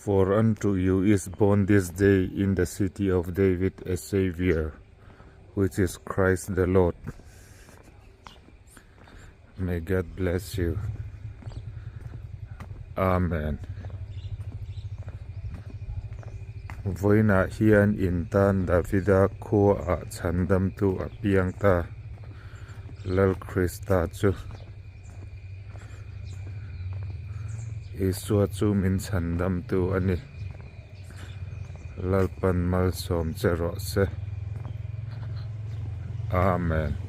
For unto you is born this day in the city of David a Saviour, which is Christ the Lord. May God bless you. Amen. Vawiinah hian in tan Davida khuaah chhandamtu a piang ta, Lal Krista chu. Isua chu min chhandamtu a ni. Lalpan malsawm che rawh se. Amen.